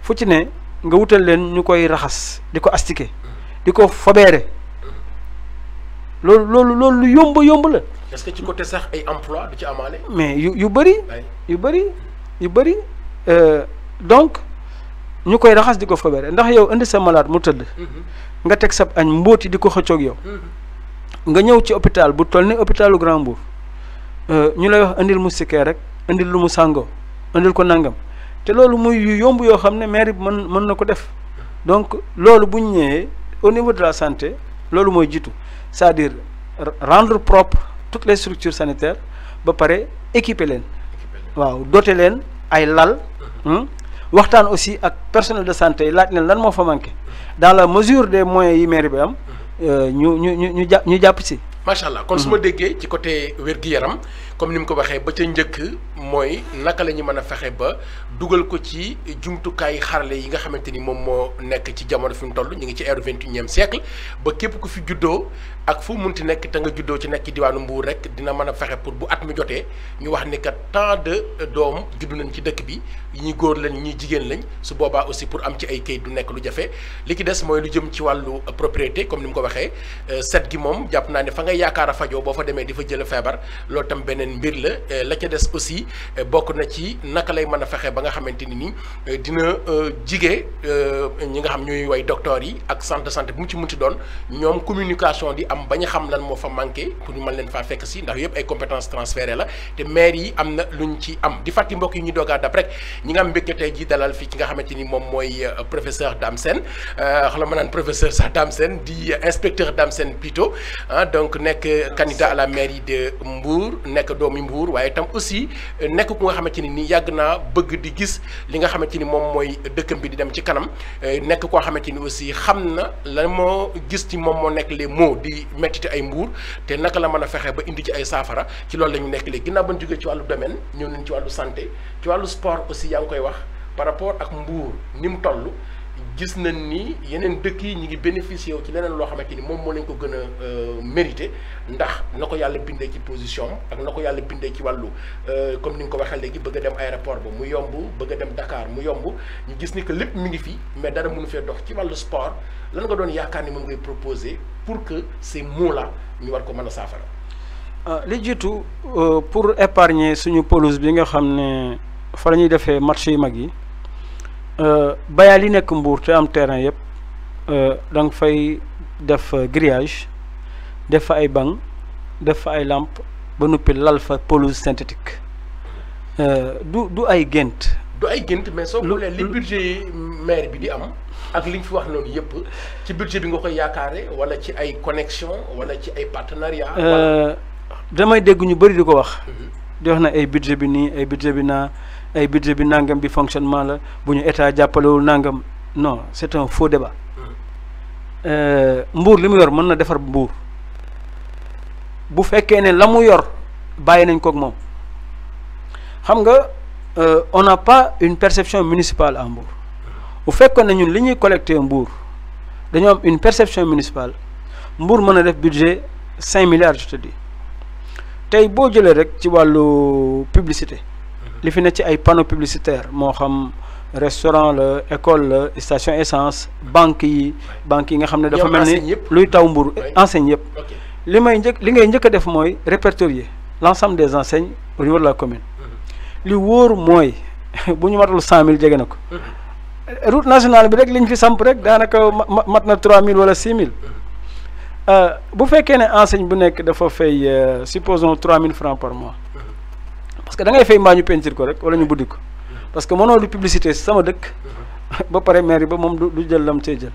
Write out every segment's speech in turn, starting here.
fu ci ne nga wutal leen ñu koy raxas di ko astiquer di ko fobeere loolu lu yomb la. est-ce que ci côté sax ay emploi du ci amaale. mais yu bëri donc ñu koy raxas di ko fobeere ndax yow indi sa malade mu tëdd. nga teg sab añ mbóoti di ko xëccoog yow. nga ñëw ci hôpital bu toll ni hôpitalu Grand Mbour ñu lay wax indil mu sikkee rek indil lu mu sàngoo indil ko nangam te loolu muy yu yomb yoo xam ne maire bi mën na ko def donc loolu bu ñu ñëwee au niveau de la santé loolu mooy jiitu c'est-à-dire rendre propre toutes les structures sanitaires ba pare équiper leen waaw doter leen ay lal waxtaan aussi ak personnel de santé laaj leen lan moo fa manqué dans la mesure des moyens yi maire bi am ñu jàpp ci. macha allah kon su ma déggee ci côté wér-gu-yaram comme ni mu ko waxee ba ca njëkk mooy naka la ñu mën a fexe ba dugal ko ci jumtukaay xarale yi nga xamante ni moom moo nekk ci jamono fi mu toll ñu ngi ci ère 21e siècle ba képp ku fi juddoo ak fu munti nekk te nga juddoo ci nekk diwaanu Mbour rek dina mën a fexe pour bu at mi jotee ñu wax ni kat tant de doom juddu nañ ci dëkk bi ñi góor lañ ñi jigéen lañ su boobaa aussi pour am ci ay kayit du nekk lu jafe li ci des mooy lu jëm ci wàllu propriété comme ni mu ko waxee set gi moom jàpp naa ne fa ngay yaakaar a fajoo boo fa demee di fa jël feebar loolu tam beneen mbir la ca des aussi bokk na ci naka lay mën a fexe ba nga xamante ni dina jige ñi nga xam ñuy way docteurs yi ak centre de santé bu mu ci munti doon ñoom communication di am bañ a xam lan moo fa manqué pour ñu mën leen faa fekk si ndax yëpp ay compétences transférées la te maire yi am na luñ ci am di fàttali mbokk yi ñu doogaa dap rek ñi nga am mbégte tey ji dalal fii ki nga xamante ni moom mooy professeur Dame Sène xala ma naan professeur sax Dame Sène di inspecteur Dame Sène plutôt donc nekk candidat à la mairie de Mbour nekk doomi Mbour waaye tam aussi nekk ku nga xamante ni nii yàgg naa bëgg di gis li nga xamante ni moom mooy dëkkam bi di dem ci kanam nekk koo xamante ni aussi xam na la moo gis ci moom moo nekk les mots di mettite ay Mbour te naka la mën a fexe ba indi ci ay saafara ci loolu la ñu nekk léegi ginnaaw ba ñu jógee ci wàllu domaine ñëw nañ ci wàllu santé ci wàllu sport aussi yaa ngi koy wax par rapport ak Mbour ni mu toll gis nañ ni yeneen dëkk yi ñu ngi bénéficié ci leneen loo xamante ni moom moo leen ko gën a mérité ndax na ko yàlla bindee ci position ak na ko yàlla bindee ci wàllu comme ni nga ko waxee léegi bëgg a dem aéroport ba mu yomb bëgg a dem Dakar mu yomb ñu gis ni que lépp mi ngi fi mais dara mënu fee dox ci wàllu sport lan nga doon yaakaar ni moom ngay proposer pour que ces mots là ñu war ko mën a saafara. li jiitu pour épargner suñu pelouse bi nga xam ne fa la ñuy defee match yu mag yi. bayaal yi nekk Mbour te am terrain yëpp da nga fay def grillage def fa ay banc def fa ay lampe ba noppi lal fa pelouse synthétique du ay gént. du ay gént mais soo xoolee li budget maire bi di am ak li ñu fi wax noonu yëpp ci budget bi nga koy yaakaare wala ci ay connexion wala ci ay partenariat. damay dégg ñu bëri di ko wax. di wax na ay budget bi nii ay budget bi naa. ay budget bi nangam bi fonctionnement la bu ñu état jàppalewul nangam non c'est un faux débat Mbour li mu yor mën na defar Mbour bu fekkee ne la mu yor bàyyi nañ koog moom xam nga on n'a pas une perception municipale à Mbour bu fekkoon ne ñun li ñuy collecté Mbour dañoo am une perception municipale Mbour mën a def budget 5 milliards je te dis tey boo jëlee rek ci wàllu publicité li fi ne ci ay panneaux publicitaires moo xam restaurant la école la station essence banque yi nga xam ne dafa mel ni luy taw Mbour enseigne yëpp li ngay njëkk a def mooy répertorier l'ensemble des enseignes au niveau de la commune li wóor mooy bu ñu matul 100 000 jege na ko route nationale bi rek liñ fi samp rek daanaka mat na 3 000 wala 6 000 bu fekkee ne enseigne bu nekk dafa fay supposons 3 000 francs par mois parce que da ngay fay mbaa ñu peinture ko rek wala ñu buddi ko parce que mënoo di publicité sama dëkk ba pare mairie ba moom du jël lam cee jël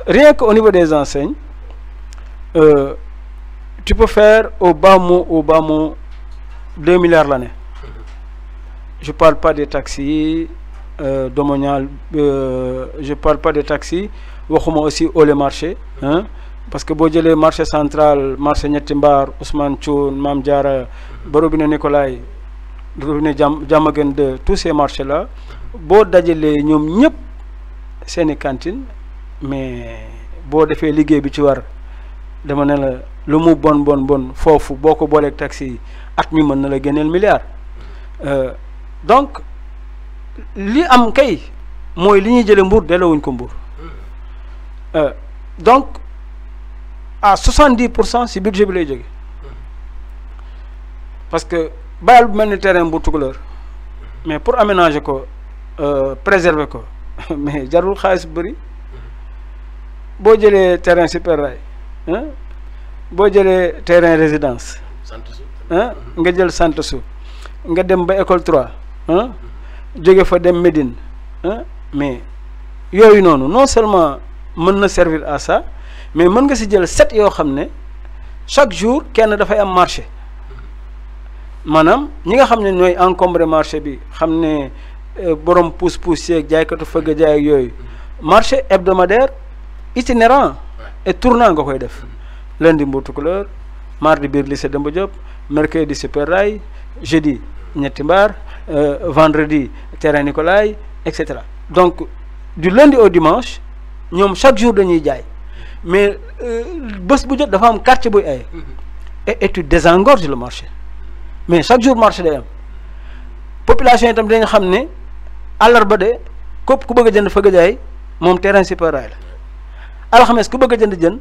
rien que au niveau des enseignes tu peux faire au bas mot 2 milliards l'année. Je parle pas des taxis domanial, je parle pas des taxis waxuma aussi au les marchés hein parce que boo jëlee marché central marché ñetti mbaar Ousmane Thioune Mame Diarra ba robinet Nicolay robinet Diamaguène de tous ces marchés là boo dajalee ñoom ñëpp seeni cantine mais boo defee liggéey bi ci war dama ne la lu mu bon foofu boo ko booleeg taxi yi at mi mën na la génneel milliard donc li am kay mooy li ñuy jëlee Mbour delloowuñ ko Mbour donc à 70% si budget bi lay jóge parce que bayal bu mel ni terrain bu Tukulóor mais pour aménager ko préserver ko mais jarul xaalis bu bëri boo jëlee terrain super rail boo jëlee terrain résidence nga jël centre su nga dem ba école 3 jóge fa dem Médine mais yooyu noonu non seulement mën na servir à ça mais mën nga si jël 7 yoo xam ne chaque jour kenn dafay am marché maanaam ñi nga xam ne ñooy encombré marché bi xam ne borom pousse-pousse yeeg jaaykatu fëgg jaay ak yooyu marché hebdomadaire itinérant et tournant nga koy def lundi Mbour Tukulóor mardi biir lycée Demba Diop mercredi super rail jeudi ñetti mbaar vendredi terrain Nicolay et cetera donc du lundi au dimanche ñoom chaque jour dañuy jaay mais bés bu jot dafa am quartier buy ay et tu désengorges le marché mais chaque jour marché day am population itam dañu xam ne àllarba de képp ku bëgg a jënd fëgg jaay moom terrain super rail la alxames ku bëgg a jënd jën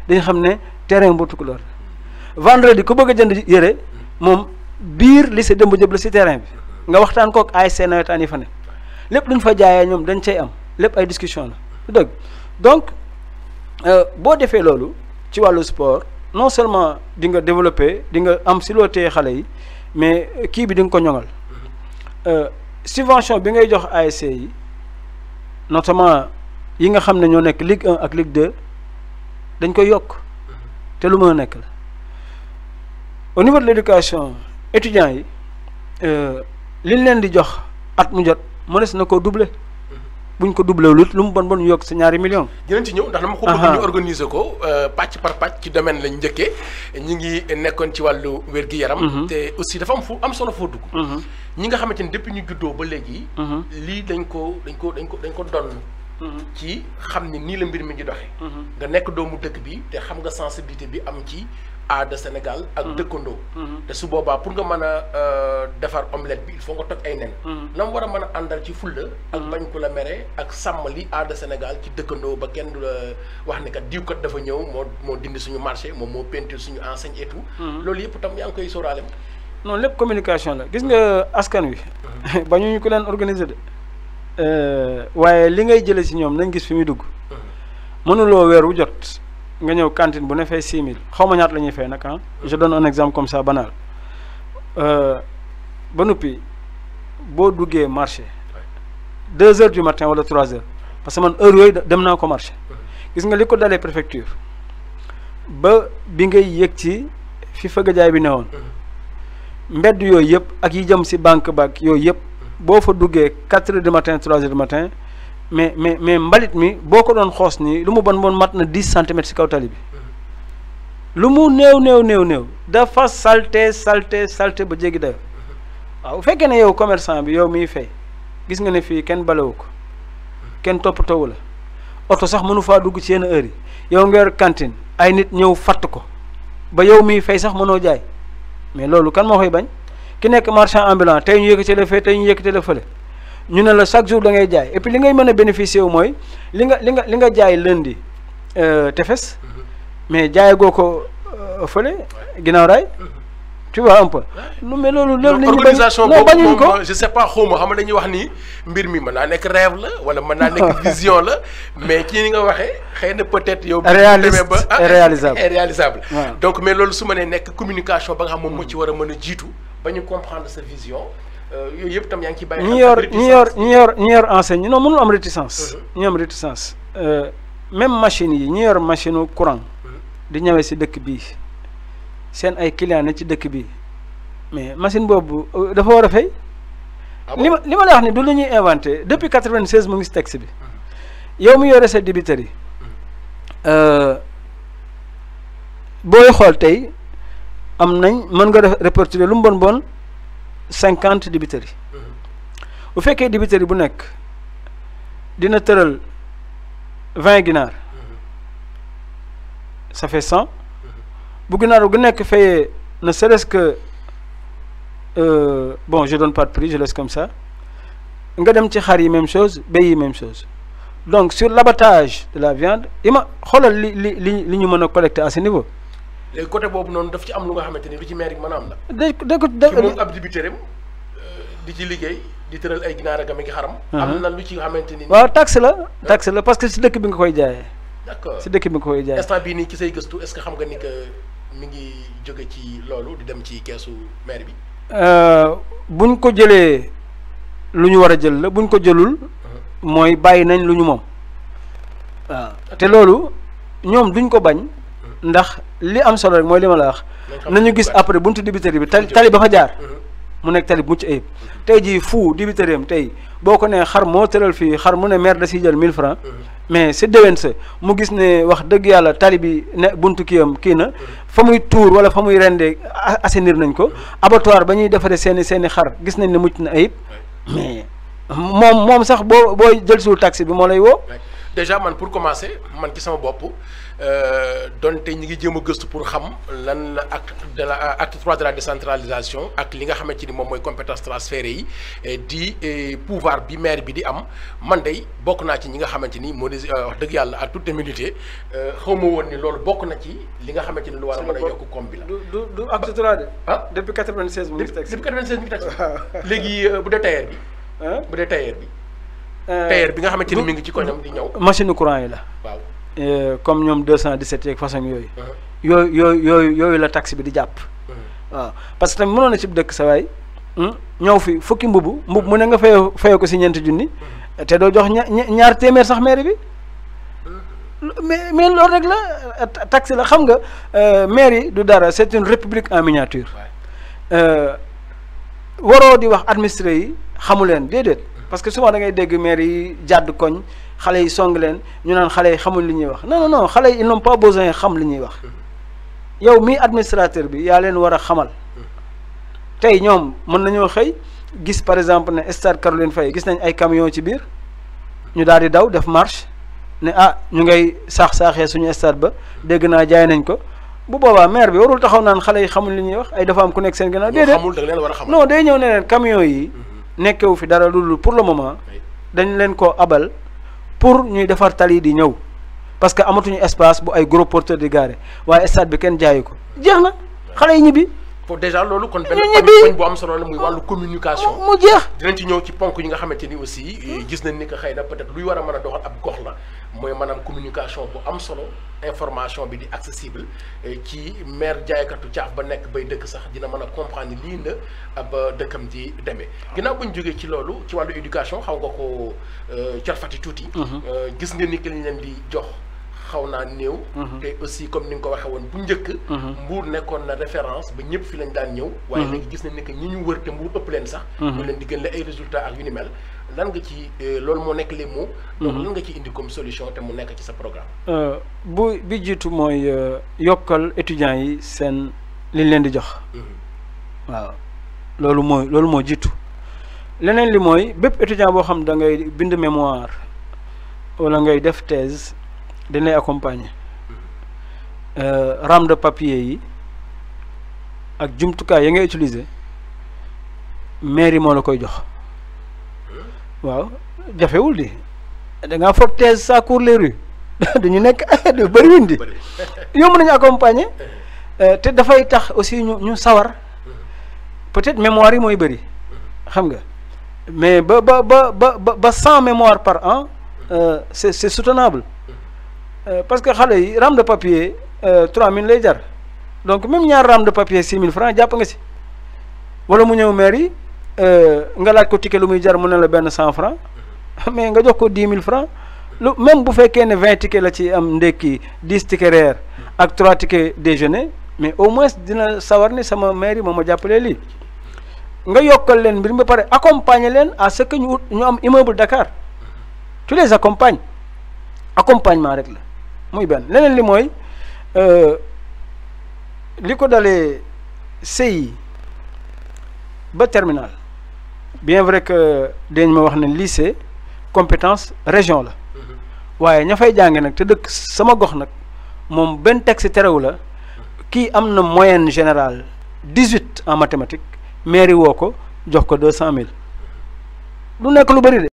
dañu xam ne terrain Mbour Tukulóor vendredi ku bëgg a jënd yére moom biir lycée Demba Diop la si terrain bi nga waxtaan kook ASC nawetaan yi fa ne lépp lu ñu fa jaayee ñoom dañ cay am lépp ay discussion la du dëgg donc boo defee loolu ci wàllu sport non seulement di nga développer di nga am si loo téye xale yi mais kii bi di nga ko ñoŋal subvention bi ngay jox ASC yi notamment yi nga xam ne ñoo nekk Ligue 1 ak Ligue 2 dañ koy yokk te lu mën a nekk la au niveau de l'éducation étudiants yi liñ leen di jox at mu jot mënees na koo doubler buñ ko doublé wul lu mu bon bon yokk sa ñaari millions. dinañ ci ñëw ndax dama ko bëgg ñu organiser ko pàcc par pàcc ci domaine lañ njëkkee ñi ngi nekkoon ci wàllu wér-gi-yaram. te aussi dafa am fu am solo foo dugg. ñi nga xamante ni depuis ñu juddoo ba léegi. lii dañ ko donn ci xam ni nii la mbir mi di doxee. nga nekk doomu dëkk bi te xam nga sensibilité bi am ci aada Sénégal ak dëkkandoo. te su boobaa pour nga mën a defar omelette bi il faut nga toj ay nen. la mu war a mën a àndal ci fulla ak bañ ko la mere ak sàmm li aada Sénégal ci dëkkandoo ba kenn du la wax ne kat diwkat dafa ñëw moo dindi suñu marché moom moo peinture suñu enseigne et tout. loolu yëpp tam yaa ngi koy sóoraale. non lépp communication la gis nga askan wi. bañuñu ko leen organiser de waaye li ngay jëlee si ñoom nañ gis fi muy dugg. mënuloo weer wu jot. nga ñëw cantine bu ne fay 6000 xaw ma ñaata la ñuy fay nag ah. je donne un exemple comme ça banal ba noppi boo duggee marché 2 heures du matin wala 3 heures parce que man heure yooyu dem naa ko marché gis nga li ko dalee préfecture ba bi ngay yëg ci fi fëgg jaay bi ne woon mbedd yooyu yëpp ak yi jëm si banque baak yooyu yëpp boo fa duggee 4 heures du matin 3 heures du matin. mais mbalit mi boo ko doon xoos nii lu mu bon mat na 10 centimètres ci kaw tali bi lu mu néew dafa salté ba jéggi dayo waaw bu fekkee ne yow commerçant bi yow miy fay gis nga ne fii kenn balewu ko kenn toppatoowu la oto sax mënu faa dugg ci yenn heure yi yow nga yor cantine ay nit ñëw fatt ko ba yow miy fay sax mënoo jaay mais loolu kan moo koy bañ ki nekk marchand ambulant tey ñu yëkkati la fee tey ñu yëkkati la fële ñu ne la chaque jour da ngay jaay et puis li ngay mën a bénéficier wu mooy li nga jaay lundi tefes mais jaay goo ko fële ginnaaw raay tu vois un peu. non mais loolu nit ñi organisation boobu ko je sais pas xawma xam nga dañuy wax ni mbir mi mën naa nekk rêve la wala mën naa nekk vision la mais ci ni nga waxee xëy na peut-être yow. réaliste et réalisable. donc mais loolu su ma nee nekk communication ba nga xam moom moo ci war a mën a jiitu ba ñu comprendre sa vision. yooyu yëpp tam yaa ngi ciy bàyyi ñi yor enseigne non mënul am réticence. ñu am réticence même machine yi ñi yor machine courant. di ñëwee si dëkk bii seen ay client ne ci dëkk bii mais machine boobu dafa war a fay. li ma la wax ni du lu ñuy inventé depuis 96 mu ngi si texte bi. yow mi yore sa débiteurs yi booy xool tey am nañ mën nga def répertorier lu mu bon 50 débiteurs yi bu fekkee débiteurs yi bu nekk dina tëral 20 ginaar ça fait 100 bu ginaar gu nekk fayee ne serait-ce que bon je donne pas de prix je laisse comme ça nga dem ci xar yi même chose béy yi même chose donc sur l'abattage de la viande xoolal li ñu mën a collecter à ce niveau. léegi côté boobu noonu daf ci am lu nga xamante ni lu ci maire bi mën a am la. ci moom ab dibiteram di ci liggéey di tëral ay ginaar ak mi ngi xaram. am na lu ci xamante ni. waaw taxe la parce que si dëkk bi nga koy jaayee. d'accord si dëkk bi nga koy jaayee. instant bii nii ci say gëstu est-ce que xam nga ni que mi ngi jóge ci loolu di dem ci keesu maire bi. buñ ko jëlee lu ñu war a jël la buñ ko jëlul. mooy bàyyi nañ lu ñu moom. waaw te loolu ñoom duñ ko bañ. ndax li am solo rek mooy li ma la wax. nañu gis après buntu dibiteri bi tali ba fa jaar. mu nekk tali bu mucc ayib. tey jii fu dibiteri am tey boo ko nee xar moo tëral fii xar mu ne maire da siy jël 1000 francs mais si déwén sa mu gis ne wax dëgg yàlla tali bi ne buntu kii na fa muy tuur wala fa muy rendee assainir nañ ko abattoir ba ñuy defaree seeni xar gis nañ ne mucc na ayib mais moom sax boo jël suul taxi bi moo lay woo. déjà man pour commencer man ci sama bopp donte ñi ngi jéem a gëstu pour xam lan la acte 3 de la décentralisation ak li nga xamante ni moom mooy compétence transférées yi di pouvoir bi maire bi di am man day bokk naa ci ñi nga xamante ni moo di wax dëgg yàlla à toute humilité xaw ma woon ni loolu bokk na ci li nga xamante ni lu war a mën a yokk koom bi la. du acte 3 de. ah depuis 96 mu ngi tax depuis 96 mu ngi tax léegi bu dee tailleur bi. bu dee tailleur bi. tailleur bi nga xamante ni mi ngi ci koñam di ñëw. machine courant yi la. waaw comme ñoom 217 yeeg façon yooyu la taxe bi di jàpp. waaw parce que tamit mënoon na ci dëkk sa waay ñëw fi fukki mbubb mu ne nga fayoo ko si ñeenti junni. te doo jox ñaar téeméer sax maire bi. mais loolu rek la taxe la xam nga maire yi du dara c'est une république en miniature. waroo di wax administré yi xamu leen déedéet. parce que souvent da ngay dégg maire yi jàdd koñ xale yi song leen ñu naan xale yi xamuñ li ñuy wax non xale yi ils n'ont pas besoin xam li ñuy wax yow mii administrateur bi yaa leen war a xamal tey ñoom mën nañoo xëy gis par exemple ne stade Caroline Faye gis nañ ay camion ci biir ñu daal di daw def marche ne ñu ngay saaxee suñu stade ba dégg naa jaay nañ ko bu boobaa maire bi warul taxaw naan xale yi xamuñ li ñuy wax ay dafa am ku nekk seen gannaaw déedéet non day ñëw ne leen camion yi nekkewu fi dara loolu pour le moment dañ leen ko abal pour ñuy defar tali di ñëw parce que amatuñu espace bu ay gros porteurs di garer waaye stade bi kenn jaayu ko jeex na xale yi ñibbi. pour déjà loolu kon benn poñ bu am solo la muy wàllu communication. mu jeex dinañ ci ñëw ci ponk yi nga xamante ni aussi gis nañ ni que xëy na peut-être luy war a mën a doxal ab gox la mooy maanaam communication bu am solo information bi di accessible ci maire jaaykatu caaf ba nekk bay dëkk sax dina mën a comprendre lii la ab dëkkam di demee. ginnaaw bu ñu jógee ci loolu ci wàllu éducation xaw nga ko carfati tuuti. gis nga ni que liñ leen di jox. xaw naa néew. te aussi comme ni nga ko waxee woon bu njëkk. Mbuur nekkoon na référence ba ñëpp fi lañ daan ñëw. waaye léegi gis nañ ne que ñi ñu wër te Mbuur ëpp leen sax. ñu leen di gën la ay résultats ak yu ni mel lan nga ci loolu moo nekk les mots. donc lan nga ci indi comme solution te mu nekk ci sa programme. bi jiitu mooy yokkal étudiants yi seen liñ leen di jox. waaw loolu moo jiitu leneen li mooy bépp étudiant boo xam da ngay bind mémoire wala ngay def thèse. dañ lay accompagner rame de papier yi ak jumtukaay ya ngay utiliser mairie moo la koy jox waaw jafewul di da ngaa foog thèse ça court les rues dañu nekk du bëri wuñ di yomb nañu accompagner te dafay tax aussi ñu sawar peut-être mémoire yi mooy bëri xam nga mais ba 100 mémoires par an c'est soutenable. Parce que xale yi rame de papier 3000 lay jar donc même ñaar rame de papier 6000 francs jàpp nga si wala mu ñëw maire yi nga laaj ko ticket lu muy jar mu ne la benn 100 francs mais nga jox ko 10 000 francs même bu fekkee ne 20 tickets la ci am ndekki 10 tickets reer ak 3 tickets déjeuner mais au moins dina sawar ni sama maire yi moo ma jàppalee lii nga yokkal leen mbir mi ba pare accompagner leen à ce que ñu am immeuble Dakar tu les accompagnes accompagnement rek la. muy benn leneen li mooy li ko dalee CI ba terminal bien vrai que dañ ma wax ne lycée compétence région la waaye ña fay jànge nag te dëkk sama gox nag moom benn texte terewu la kii am na moyenne générale 18 en mathématiques mairie woo ko jox ko 200 000 du nekk lu bëri de.